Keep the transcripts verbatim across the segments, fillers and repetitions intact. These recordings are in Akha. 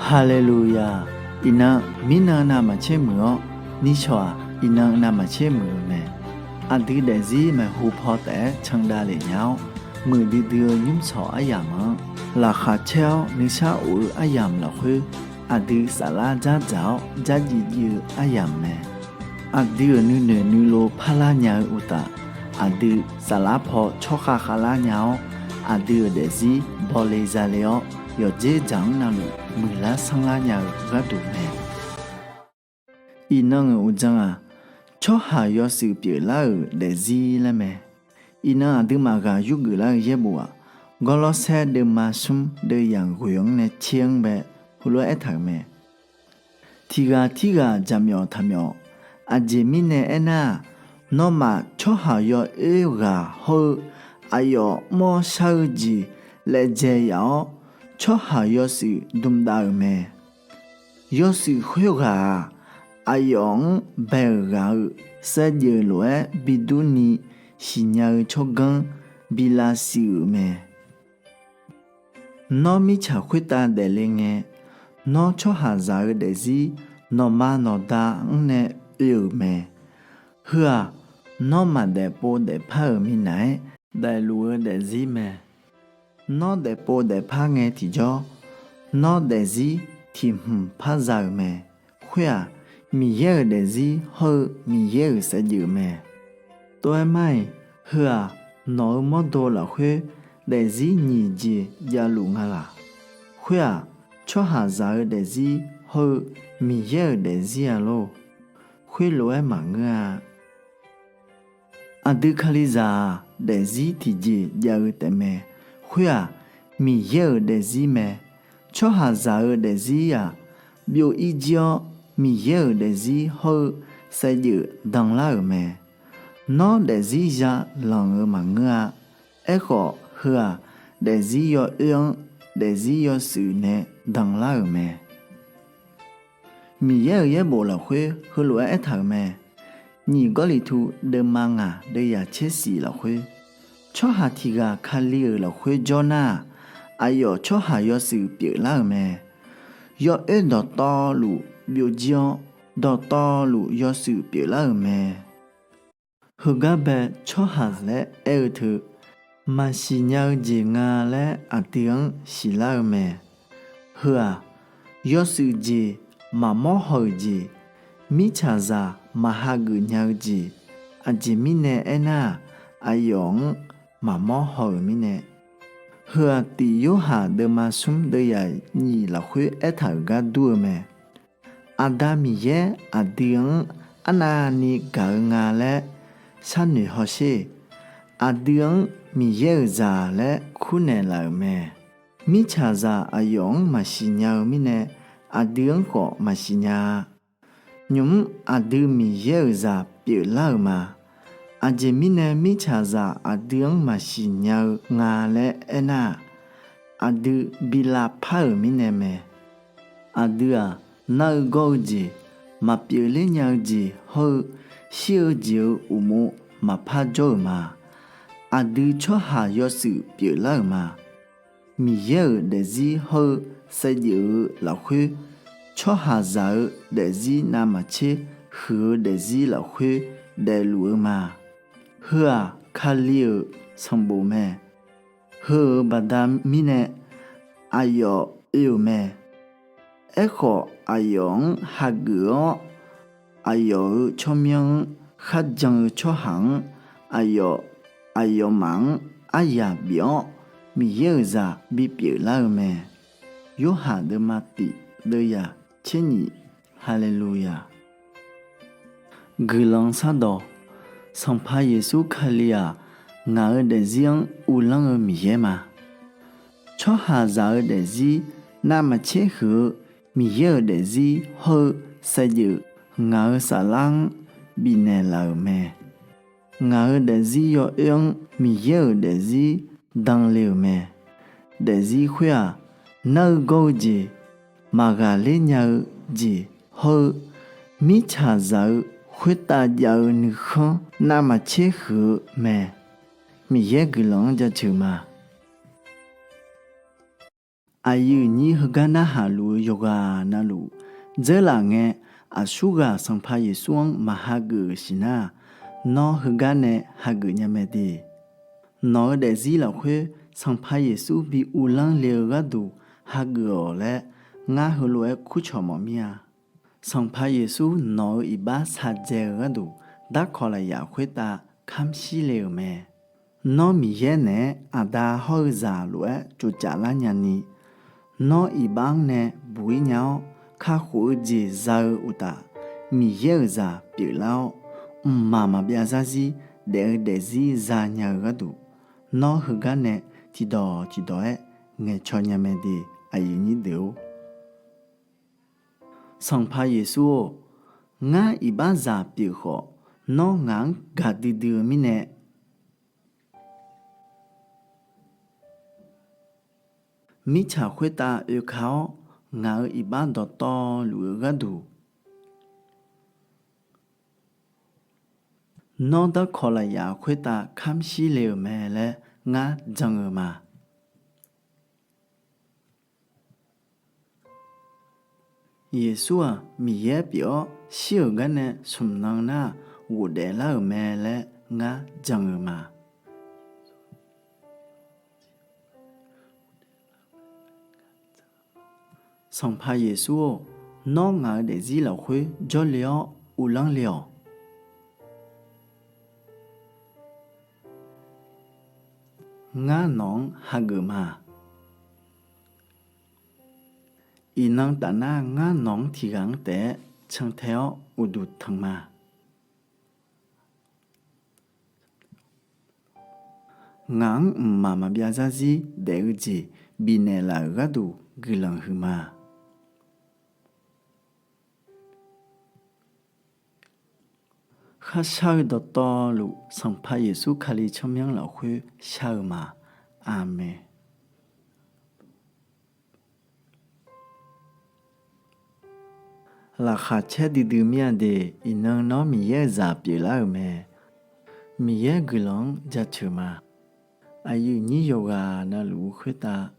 Haleluya! Iqnan, mirnan navmaqtser muiq-awr, nishawq-aq, iqnan navmaqtser muiq-eu mae. Aqdui daefzir maeqhu paw taef-aer candav lef nya-awr, muiqdui dui-eu nymrsawq aryamq-anr laqkhaq caer-awr nuisar of-eu aryamq lafkhoer, aqdui saflar dzardzaq-awr dzardziv dziv-eu aryamq mae. Aqdui-euq nuinoeq nuilov parlar nya-eu uqtaf, aqdui saflar paw tsawrkhav khavlar nya-awr, aqdui-euq daefzir bawle zale-awr, yawqdzer dzaq-anr navluf muiqlar sanrlar nya-eu gharduq mae. Iqnan-euq uqdzan-aq, tsawrhaq yawshuif pyeuflar-euq daefzir laer mae. Iqnan aqduimaf ghaq yurgeuf lar-eu yaerbof-aq, Gawrlawrsaer deuvma smr deuvyaq ghoeq-anr nae tser-anr bae heulof-aer aertaq-euq mae. Tiqghaq tirghaq jaqmyawf taqmyawf, aqjeq mirnae aernar-aq, nawmaf tsawrhaq yawoer ghaq hawr-eu aqyawf mr-awr shar-eu jeq laejae yaf-awr, tsawrhaq yawshuif dmdav-euq mae. Yawshuif khoerghaq-aq, aqyawf-anr bae-euq ghaq-euq saevdzeuf lof-aer bidurni siqnya-eu tsawrganr bi lavsiq-euq mae. Nawr mirtsaq khoertav daefle ngae, nawr tsawrhaqzaq-eu daefzir nawqma nawqda-anr nae oe-euq mae. Heu-aq, nawr maq daefpov daefpar-euq minav-aer daefluf-eu daefzir mae. Nawr daefpov daefpar ngae tiqjawr, nawr daefzir tiq hmq par za-euq mae. Khoer-aq, Miqyaer-euq daefzir hawr-eu Miqyaer-euq saevdzeuf mae. Tov-aer mar-iq, heu-aq, nawq-eu mawrdo lafkhoer daefzir nyiq jeq javluf nga laq? Khoer-aq, tsawrhaqzaq-eu daefzir hawr-eu Miqyaer-euq daefzir-a lor. Khoerlof-aer maqngeur-a. Aqdui Kalizaq-aq, daefzir tiqjeq jav-eu taefmae. Khoer-aq, Miqyaer-euq daefzir mae. Tsawrhaqzaq-eu daefzir-aq, byov-ir jir-awr, Miqyaer-euq daefzir hawr-eu saevdzeuf danlar-euq mae. Nawr daefzir za lanq-eu maqngeur-a. Aerkhawf, heu-aq, daefzir yawoer-anr daefzir yawshuif nae danlar-euq mae. Miqyaer-euq yaerbof lafkhoer heulof-aer aertaq-euq mae. Nyiq Gawrliqtu deuvma ngaq deuvyaq tser shif lafkhoer, tsawrhaq tiq ghaq Kali-euq lafkhoer jawr nar-aq, aqyawf tsawrhaq yawshuif pyeuflar-euq mae. Yawoer dawqtawvluf byovjir-awr, dawqtawvluf yawshuif pyeuflar-euq mae. Heugar bae tsawrhaq laer aer-eu teu, maqsiq nya-eu jeq nga laer aqdui-anr siqlar-eu mae. Heu-aq, yawshuif jeq, maqmawr haw-euq jeq, mirtsaqzaq maq hageuf nya-eu jeq, aqjeq mirnae aernar-aq, aqyawf-anr maqmawr haw-euq mirnae. Heu-aq, tiq Yorhaq deuvma smr deuvyaq nyiq lafkhoer aertaq-euq gar dur-eu mae. Aqda Miqyaer aqdui-anr arnavni gaq-eu nga laer sharnoeq hawsher. Aqdui-anr Miqyaer-euq zaq laer kurnaeq laf-euq mae. Mirtsaqzaq aqyawf-anr maqsiq nya-eu mirnae, aqdui-anr khawf maqsiq nya-a. Nymq-mr aqdui Miqyaer-euq zaq pyeuflar-euq ma. Aqjeq mirnae mirtsaqzaq aqdui-anr maqsiq nya-eu nga laer aernar-aq, aqdui bi lavpar-euq mirnae mae. Aqdui-aq, nar-eu gawr-eu jeq, maqpyeuf ler nya-eu jeq hawr-eu shir-eu jeq-euq uqmov maqpar jawr-euq ma. Aqdui tsawrhaq yawshuif pyeuflar-euq ma. Miqyaer-euq daefzir hawr-eu saevdzeuf-eu lafkhoer, tsawrhaqzaq-eu daefzir navmaqtser huiq-eu daefzir lafkhoer daefluf-eu ma. Heu-aq, Kali-euq sanqbof mae. Heu-euq baqda mirnae aqyawf oe-euq mae. Aerkhawf, aqyawf-anr hageuf-awr, aqyawf-euq tsawrmyanr-anr kharjan-eu tsawrhaq-anr, aqyawf aqyawfmaf-anr aryaq bif-awr, Miqyaer-euq zaq bipyeuf lar-eu mae. Yorhaq deuvma tiq deuvyaq tser nyiq. Haleluya! Guiqlanq sardawq, Sanqpaq Yeqsur Kali-aq, ngaq-euq daefzir-anr uvlanr-eu Miqyaer ma. Tsawrhaqzaq-eu daefzir navmaqtser huiq-eu Miqyaer-euq daefzir hawr-eu saevdzeuf ngaq-euq saflar-anr bifnaeq laf-euq mae. Ngaq-euq daefzir yawoer-anr Miqyaer-euq daefzir danle-euq mae. Daefzir khoer-aq, nar-eu gawr-eu jeq, maqghaqler nya-eu jeq hawr-eu, mirtsaqzaq-eu khoertav jav-eu nuikhanr navmaqtser huiq-eu mae. Miqyaer guiqlanq-anr jaceuq ma. Aqyuif nyir heugar narhaq luf-eu yawqghaq navluf dzeurlaf ngae, aqsurghaq Sanqpaq Yeqsur-anr maq hageuf-euq siqnar-aq, nawr heugar nae hageuf nya mae de. Nawq-eu daefzir lafkhoer Sanqpaq Yeqsur bi uvlanr le-eu gharduq hageuf-awq laer, ngar heulof-aer kurcawq mawf mir-a. Sanqpaq Yeqsur nawq-eu iqbax shaqdzae-eu gharduq darkawq lafyaq khoertav kamr shir le-euq mae. Nawr Miqyaer naeq-aer Aqda hawr-eu zaq lof-aer tsovcaf lar nyani, nawr iqbax-anr nae buq-ir nya-awr, kakhof-eu jeq za-eu uqtaf, Miqyaer-euq zaq pyeuflar-awr, mqmaq maqbyav zarzir daef-eu daefzir zanya-eu gharduq, nawr heugar nae tiqdawq tiqdawq-aer ngaeqcaw nya mae de. Aqyuif nyir deuq-or, Sanqpaq Yeqsur-or, ngar iqbaxzaq pyeuf khawf, nawr ngaq-anr gaqdui dui-eu mirnae, mirtsaq khoertav oeka-awr, ngaq-euq iqbax dawqtawvluf-eu gharduq, nawr darkawq lafyaq khoertav kamr shir le-euq mae laer ngar jan-eu ma. Yeqsur-aq Miqyaer pyeuf-awr shir-euq garnae smq nan nar-aq ghofdaef lar-euq mae laer ngar jan-eu ma. Sanqpaq Yeqsur-or, nawr ngaq-eu daefzir lafkhoer jawrle-awr uvlanr le-awq. Ngar nawq-anr hageuf ma. Iqnan tafnar ngar nawq-anr tiqghaq-anr taef-aer cantae-awr uqduq tanq ma. Ngaq-anr mqmaq maqbyav zarzir daef-eu jeq bifnaeq laf-euq gharduq guiqlanq huiqma. Kharshar-eu dawqtawvluf Sanqpaq Yeqsur Kali tsawrmyanr lafkhoer shar-eu ma. Aqmeq. Laqkhaq caer duidui mir-a de. Iqnan nawr Miqyaer-euq zaq pyeuflar-euq mae. Miqyaer guiqlanq-anr jaceuq ma. Aqyuif nyir yawqghaq navluf-eu khoertav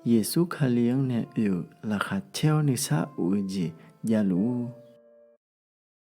Yeqsur Kali-anr nae oe-euq laqkhaq caer-awr nuisar of-eu jeq javluf-ur.